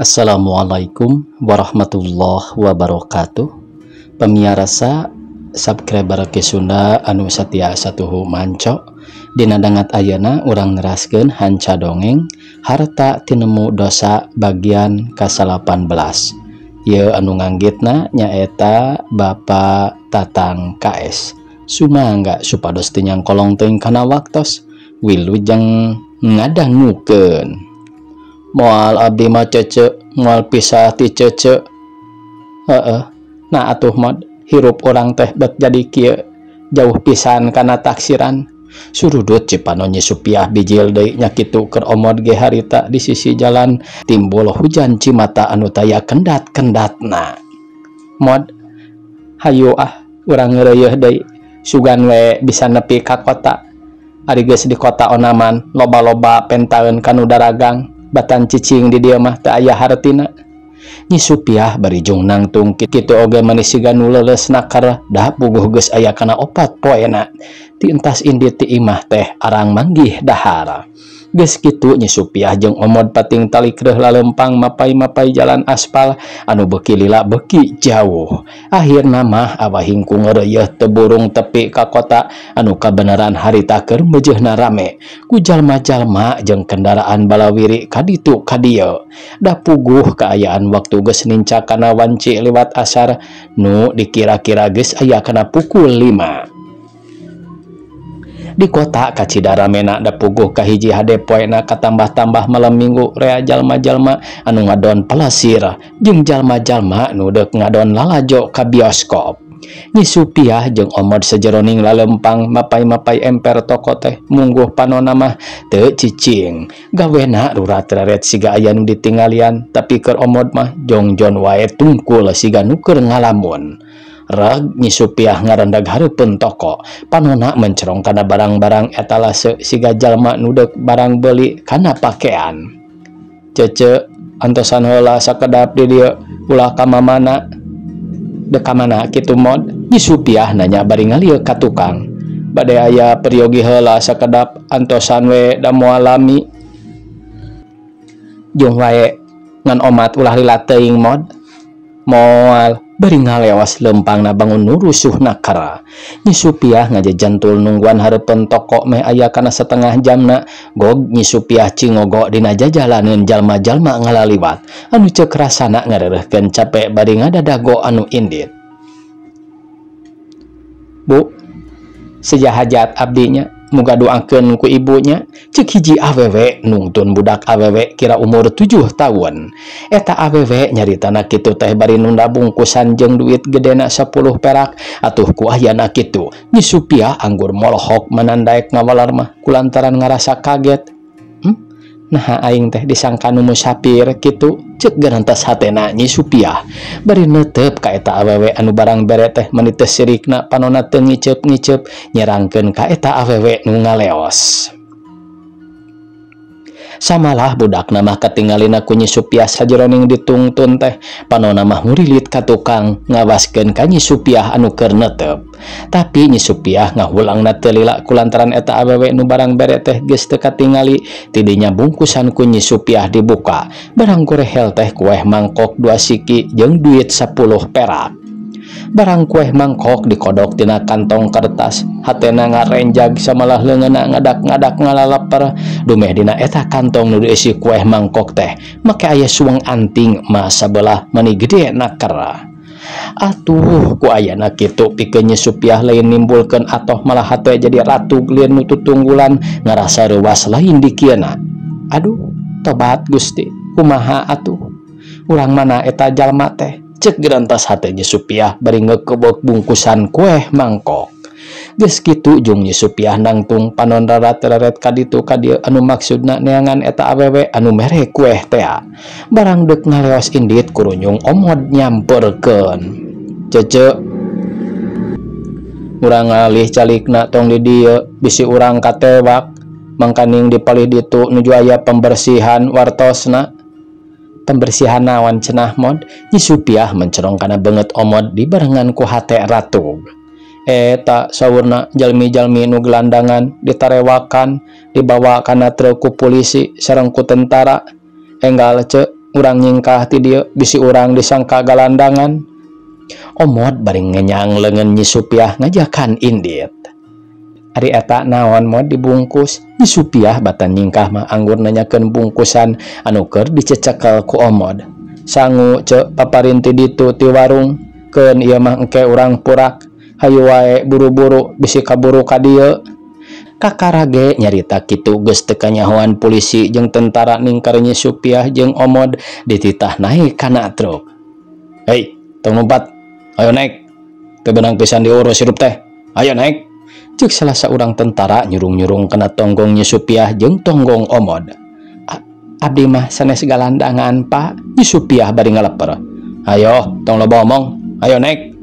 Assalamualaikum warahmatullahi wabarakatuh. Pamiarsa subscriber Ki Sunda anu satia satuhu manco, dina dangat ayeuna urang neraskeun hanca dongeng Harta Tinemu Dosa bagian ka-18. Ieu anu nganggitna nyaeta Bapak Tatang KS. Sumangga supados teu nyangkolong teuing kana waktos, wilujeng ngadangukeun. Moal abdi mah cece, moal pisah ti cece. Heeh. Nah atuh mod hirup orang teh bet jadi kieu jauh pisan kana taksiran. Surudut Cipano Nyi Supiah bijil deui nya kitu keur omod ge harita di sisi jalan timbul hujan cimata anu taya kendat-kendatna. Mod hayu ah urang ngeureuyeh deui sugan we bisa nepi ka kota. Ari geus di kota onaman loba-loba pentaeun kanu daragang. Batan cicing di dieu mah teu aya hartina. Nyi Supiah bari jung nangtung kitu oge mani siga nu leuleus nakar da puguh geus aya kana opat poena. Ti entas indit ti imah teh arang manggih dahar. Geus kitu Nyi Supiah jeung omod pating talikreuh lalempang mapay-mapay jalan aspal anu beuki lila beuki jauh. Akhirna mah awahing ku ngeureuyeih teu burung tepi ka kota anu kabeneran harita keur meujeuhna rame ku jalma-jalma jeung kendaraan balawiri ka ditu ka dieu. Da puguh kaayaan waktu geus nincak kana wanci liwat asar nu dikira-kira geus aya kana pukul 5. Di kota kacida ramena da puguh kahiji hade poena katambah-tambah malam minggu rea jalma-jalma anu ngadon pelasir jeung jalma-jalma nu deuk ngadon lalajo ka bioskop. Nyi Supiah jeung omod sajeroning lalempang mapay-mapay emper toko teh mungguh panona mah teu cicing. Gawena rurat-reret siga aya nu ditinggalian tapi keur omod mah jongjon wae tungkul siga nu keur ngalamun. Reg Nyi Supiah ngarendag hareupeun toko, panona mencerong kana barang-barang etalase siga jalma nu deuk barang beuli kana pakean. Cece antosan heula sakedap di dieu ulah ka mamana. Dek ka mana kitu mod? Nyi Supiah nanya bari ngalieu ka tukang. Bade aya peryogi heula sakedap antosan we da moal lami. Jung wae ngan omat ulah lila teuing mod. Moal bari ngalewas lempangna bangun nu rusuh nakara. Nyi Supiah ngajejantul nungguan hareupeun toko meh aya kana setengah jamna. Gog Nyi Supiah cingogo dina jajalaneun jalma-jalma ngalaliwat anu ceuk rasana ngareureurkeun capek bari ngadadago anu indit. Bu, sejahajat abdinya muga doakeun ku ibunya, ceuk hiji awewe nungtun budak awewe kira umur 7 tahun. Eta awewe nyaritana kitu teh bari nunda bungkusan jeung duit gedena 10 perak atuh ku ayana kitu. Nyi Supiah anggur molohok manandaek ngawalar mah kulantaran ngarasa kaget. Naha aing teh disangka nu musafir kitu, ceuk gerantas hatena Nyi Supiah bari neuteup ka eta awewe anu barang bere teh mani teu sirikna panona teu ngiceup-ngiceup nyerangkeun ka eta awewe nu ngaleos. Samalah budakna mah katingalina ku Nyi Supiah sajeroning ditungtun teh panona mah ngurilit ka tukang ngawaskeun ka Nyi Supiah anu keur neuteup. Tapi Nyi Supiah ngahulangna teu lila kulantaran eta awewe nu barang bere teh geus teu katingali. Tidinya bungkusan ku Nyi Supiah dibuka, barang gorehel teh kueh mangkok 2 siki jeung duit 10 perak. Barang kueh mangkok dikodok tina kantong kertas, hatena ngarenjag samalah leungeunna ngadak-ngadak ngalalaper. Dumeh dina eta kantong nu diisi kueh mangkok teh make aya suang anting mah sabelah mani gede nakera. Atuh ku ayana kitu pikeun Nyi Supiah lain nimbulkeun atoh malah hate jadi ratu glieun nu tutunggulan ngarasa reuwas lain dikieuna. Aduh, tobat Gusti, kumaha atuh? Urang mana eta jalma teh? Ceuk gerantas hate Nyi Supiah bari ngekebok bungkusan kueh mangkok. Geus kitu jung Nyi Supiah nangtung panon rarat-raret ka ditu ka dieu anu maksudna neangan eta awewe anu mere kueh tea. Barang deuk ngaleos indit kurunyung omod nyamperkeun. Cece, urang ngalih calikna tong di dieu bisi urang katewak mangkaning dipalih ditu nuju aya pembersihan wartosna. Pembersihan naon cenah mod? Nyi Supiah mencerong kana beungeut omod dibarengan ku hate ratug. Eta saurna jalmi-jalmi nu gelandangan ditarewakan dibawa kana truk ku polisi sareng ku tentara. Enggal ce Urang nyingkah ti dieu bisi urang disangka galandangan. Omod bari ngenyang leungeun Nyi Supiah ngajakan indit. Ari eta naon mod dibungkus? Nyi Supiah batan nyingkah mah anggur nanyakeun bungkusan anu keur dicecekel ku Omod. Sangu ceu paparin ti ditu ti warung, keun ieu mah engke urang purak. Hayu wae buru-buru bisi kaburu ka dieu. Kakarage nyarita kitu geus teu kanyahoan polisi jeung tentara ningkar Nyi Supiah jeung Omod dititah naik kana truk. Hei, tong lompat. Ayo naik. Teu beunang pisan diurus hirup teh. Ayo naik. Ceuk salah saurang tentara nyurung-nyurung kana tonggong Nyi Supiah jeung tonggong Omod. Abdi mah sanes galandangan, Pak. Nyi Supiah bari ngaleper. Ayo, tong loba omong. Ayo naik.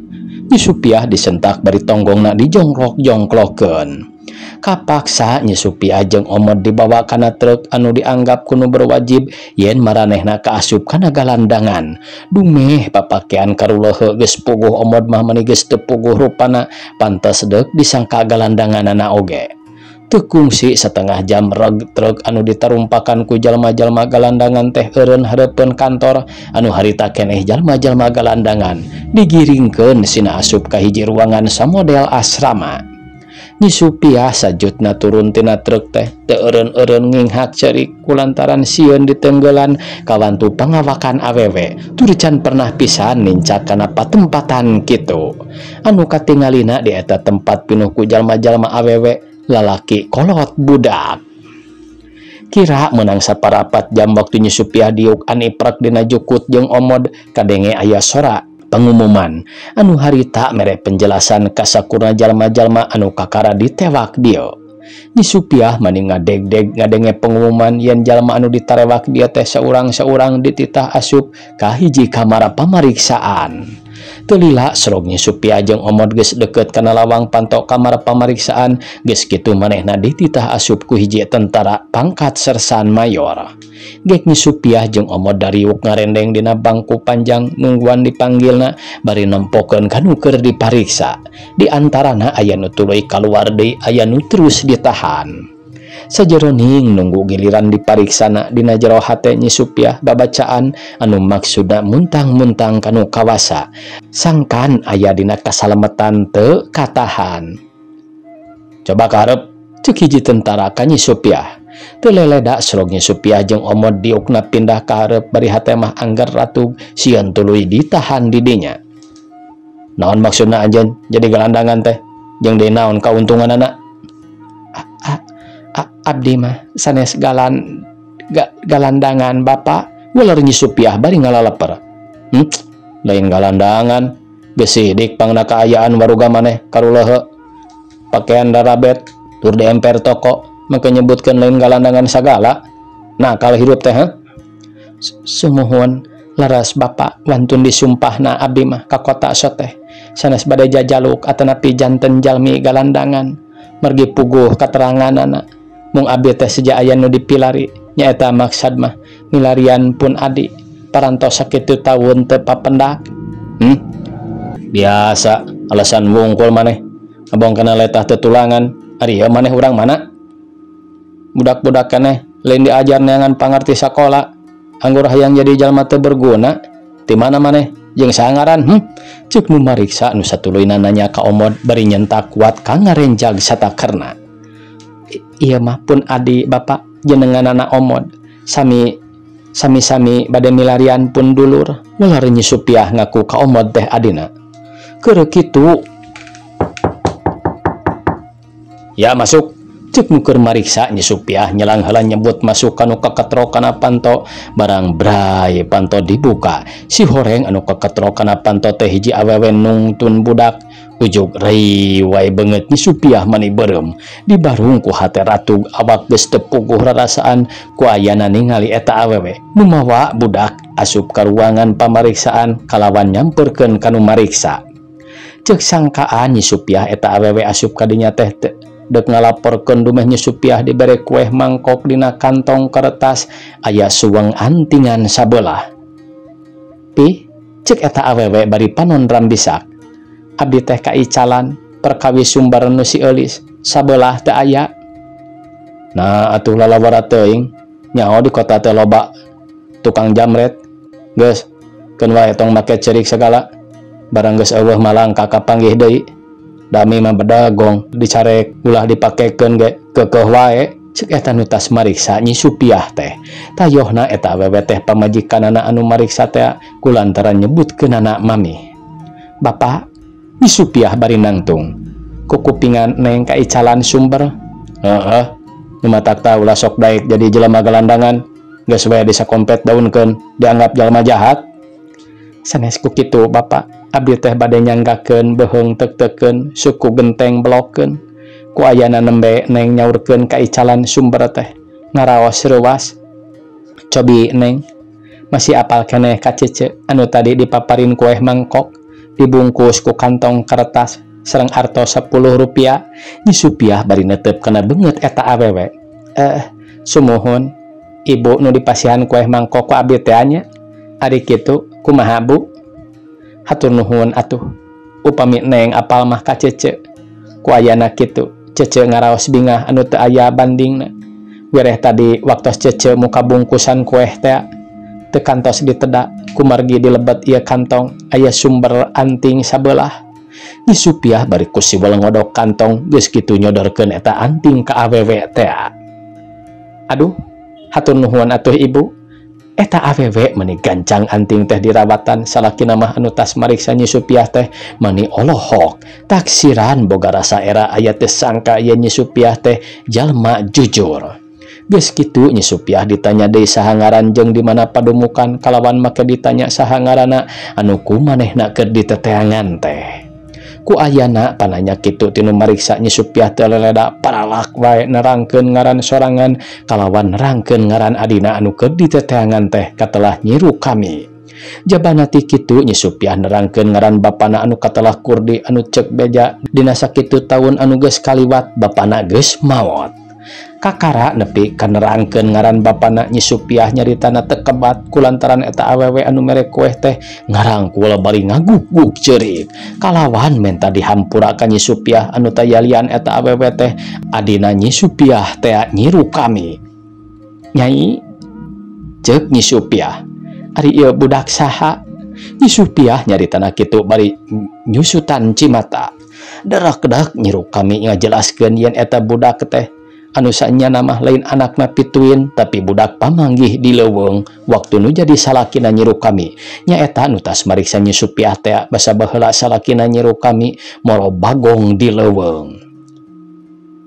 Nyi Supiah disentak bari tonggongna dijongklok-jongklokeun. Kapaksa Nyi Supiah jeung Omod dibawa kana truk anu dianggap kuno berwajib yen maranehna kaasup kana galandangan. Dumeh papakean karuleuheu geus puguh Omod mah meuni geus teu puguh rupana, pantes deuk disangka galandanganana oge. Teu kungsi setengah jam reg truk anu ditarumpakan ku jalma-jalma galandangan teh eureun hareupeun kantor anu harita keneh jalma-jalma galandangan digiringkeun sina asup ka hiji ruangan samodel asrama. Nyi Supiah sajutna turun tina truk teh teu eureun-eureun nginghak ceurik kulantaran sieun ditenggelan kawantu pangawakan awewe tur can pernah pisan nincak kana patempatan kitu. Anu katingalina di eta tempat pinuh ku jalma-jalma awewe lalaki kolot budak. Kira menang saparapat jam waktu Nyi Supiah diuk aniprak dina jukut jeung Omod kadenge aya sora pengumuman anu harita mere penjelasan kasakurna jalma-jalma anu kakara ditewak dieu. Nyi Supiah mani ngadegdeg ngadenge pengumuman yen jalma anu ditarewak dieu teh saurang-saurang dititah asup ka hiji kamar pamariksaan. Teu lila serog Nyi Supiah jeung Omod geus deukeut kana lawang panto kamar pamariksaan, geus kitu manehna dititah asup ku hiji tentara pangkat sersan mayor. Gek Nyi Supiah jeung Omod dariuk ngarendeng dina bangku panjang nungguan dipanggilna bari nempokeun ka nu keur dipariksa. Di antarana aya nu tuluy kaluar deui, aya nu terus ditahan. Sajeroning nunggu giliran dipariksana dina jero hate Nyi Supiah babacaan anu maksudna muntang-muntang kanu kawasa sangkan aya dina kasalametan teu katahan. Coba ka hareup, ceuk hiji tentara ka Nyi Supiah. Teu leleda serog Nyi Supiah jeung Omod diukna pindah ka hareup bari hate mah angger ratug sieun tuluy ditahan di dinya. Naon maksudna anjeun jadi galandangan teh jeung deui naon kauntunganana? Abdi mah sanes galandangan Bapak, ular Nyi Supiah bari ngalaleper. Lain galandangan, geus sidik pangna kaayaan waruga maneh karuleuheu. Pakaian darabet tur di emper toko mangke nyebutkeun lain galandangan sagala. Nakal hirup teh, ha? Sumuhun laras Bapak wantun disumpahna abdi mah ka kota soteh. Sanes bade jajaluk atanapi janten jalmi galandangan. Mergi puguh kateranganana. Mung abdi teh seja aya nu dipilari nyaeta maksad mah milarian pun adi parantos sakitu taun teu papendak. Biasa alasan wungkul maneh abong kana letah tetulangan. Ari ieu maneh urang mana? Budak-budak keneh lain diajar neangan pangarti sakola anggur hayang jadi jalma teu berguna. Ti mana maneh jeung sangaran? Ceuk nu mariksa nu satuluyna nanya ka Omod bari nyentak kuat ka ngarenjag satakerna. Ieu mah pun adi Bapak jenenganana Omod sami sami-sami bade milarian pun dulur. Ular Nyi Supiah ngaku ka Omod teh adina. Keur kitu ya masuk. Ceuk nu keur mariksa Nyi Supiah nyelang heula nyebut masuk kanu kaketro kana panto. Barang bray panto dibuka si horeng anu kaketro kana panto teh hiji awewe nungtun budak. Ujug rei wae beungeut Nyi Supiah mani beureum dibarung ku hate ratug awak geus teu puguh rarasaan ku ayana ningali eta awewe nu mawa budak asup ka ruangan pamariksaan kalawan nyamperkeun ka nu mariksa. Ceuk sangkaan Nyi Supiah eta awewe asup ka dinya teh dek ngalaporkeun dumeh Nyi Supiah dibere kueh mangkok dina kantong kertas aya suweng antingan sabelah. Pi ceuk eta awewe bari panon rambisak. Abdi teh kaicalan perkawis sumber nu si eulis sabelah teu aya. Nah atuh lalawara teuing nyaho di kota teh loba tukang jamret. Geus keun wae tong make cerik segala. Barang geus eueuh malang ka kapanggih deui. Dami mah bedagong dicarek ulah dipakekeun ge keukeuh wae. Cek eta nu tas mariksa Nyi Supiah teh. Tayohna eta awewe teh pamajikanana anu mariksa teh kulantaran nyebutkeunana mami. Bapak, Nyi Supiah bari nangtung. Kukupingan neng kaicalan sumber. Heeh, nu matak tah ulah sok daek jadi jelema gelandangan. Geus we disakompet daunkeun, dianggap jelema jahat. Sanes ku kitu bapak, abdi teh bade nyanggakeun beuheung tek-tekeun, suku genteng belokeun. Ku ayana nembe neng nyaurkeun kaicalan sumber teh ngaraos reuwas. Cobi neng masih apal keneh ka cece anu tadi dipaparin kueh mangkok dibungkus ku kantong kertas sareng artos 10 rupiah. Nyi Supiah bari netep kana beungeut eta awewe. Sumuhun ibu nu dipasihan kueh mangkok ku abdi teh nya. Ari kitu kumaha bu? Hatur nuhun atuh upami neng apal mah ka cece. Ku ayana kitu Cece ngaraos bingah anu teu aya bandingna. Wereh tadi waktos Cece muka bungkusan kueh teh teu kantos diteda kumargi dilebet ieu kantong aya sumber anting sabelah. Nyi Supiah bari ku siwel ngodok kantong geus kitu nyodorkeun eta anting ka awewe teh. Aduh, hatur nuhun atuh ibu. Eta awewe meni gancang anting teh dirawatan salakina mah anu tas mariksa Nyi Supiah teh mani olohok taksiran boga rasa era aya teu sangka yen Nyi Supiah teh jalma jujur. Geus kitu Nyi Supiah ditanya deui saha ngaran jeung di mana padumukan kalawan make ditanya saha ngaranna anu ku manehna keur diteteangan teh. Ku ayana pananya kitu tinu mariksa Nyi Supiah teh leleda paralak wae nerangkeun ngaran sorangan kalawan nerangkeun ngaran adina anu keur diteteangan teh katelah nyiru kami. Jabana ti kitu Nyi Supiah nerangkeun ngaran bapana anu katelah Kurdi anu ceuk beja dina sakitu taun anu geus kaliwat bapana geus maot. Kakara nepi ka nerangkeun ngaran bapana Nyi Supiah nyaritana teu kebat kulantaran eta awewe anu mere kueh teh ngarangkul bari ngaguguk ceurik kalawan menta dihampura ka Nyi Supiah anu tayalian eta awewe teh adina Nyi Supiah teh nyiru kami. Nyai, ceuk Nyi Supiah, ari ieu budak saha? Nyi Supiah nyaritana kitu bari nyusutan cimata. Derak-derak nyiru kami ngajelaskeun yen eta budak teh anu sanyana mah lain anakna pituin tapi budak pamanggih di leuweung waktu nu jadi salakina nyiru kami. Nyaeta nu tas mariksa Nyi Supiah teh basa baheula salakina nyiru kami moro bagong di leuweung.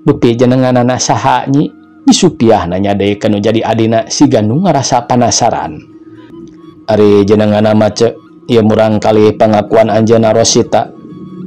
Dupi jenenganana saha nyi? Nyi Supiah nanya deui ka nu jadi adina siga nu ngarasa panasaran. Ari jenenganna mah ceuk ieu murang kali pangakuan anjeunna Rosita.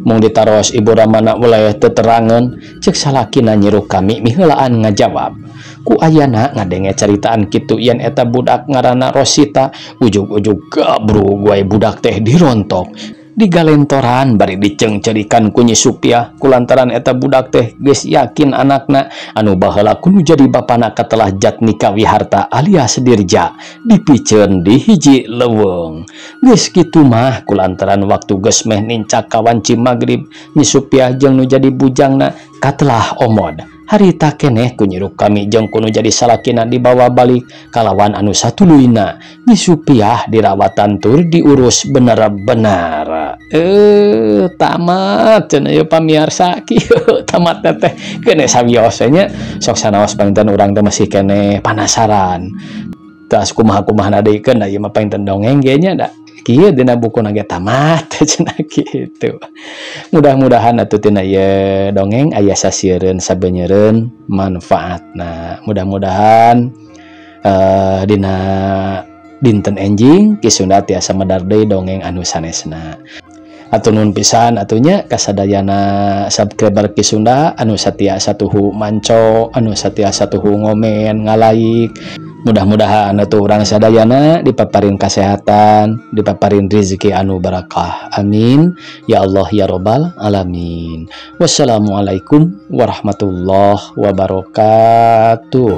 Mung ditaros ibu ramana wilayah teterangan cek salakina nyiru kami miheulaan ngajawab. Ku ayana ngadenge caritaan kitu yen eta budak ngaranna Rosita ujug-ujug gabrug wae budak teh dirontok digalentoran bari dicengcerikan ku Nyi Supiah kulantaran eta budak teh geus yakin anakna anu baheula kudu jadi bapana katelah Jatnika Wiharta alias Dirja dipiceun di hiji leuweung. Geus kitu mah kulantaran waktu geus meh nincak kawanci magrib Nyi Supiah jeung nu jadi bujangna katelah omod. Harita keneh ku nyiru kami jeung kuno jadi salakina dibawa balik kalawan anu satuluyna Nyi Supiah dirawatan tur diurus bener-bener. Tamat cenah ieu pamiarsa kieu tamat teh keneh sawios nya sok sanaos panginten urang teh masih keneh panasaran. Tas kumaha-kumaha deui keun da ieu mah panginten dongeng ge nya da. Kieu dina bukuna ge tamat cenah kitu. Mudah-mudahan atuh tina ieu dongeng aya sasiereun sabeunyereun manfaatna. Mudah-mudahan dina dinten enjing Ki Sunda tiasa medar deui dongeng anu sanesna. Atur nuhun pisan atunya kasadayana subscriber Ki Sunda anu satia satuhu manco, anu satia satuhu ngomen, ngalaik. Mudah-mudahan atuh urang sadayana dipaparin kesehatan, dipaparin rezeki anu barakah. Amin ya Allah ya robbal alamin. Wassalamualaikum warahmatullahi wabarakatuh.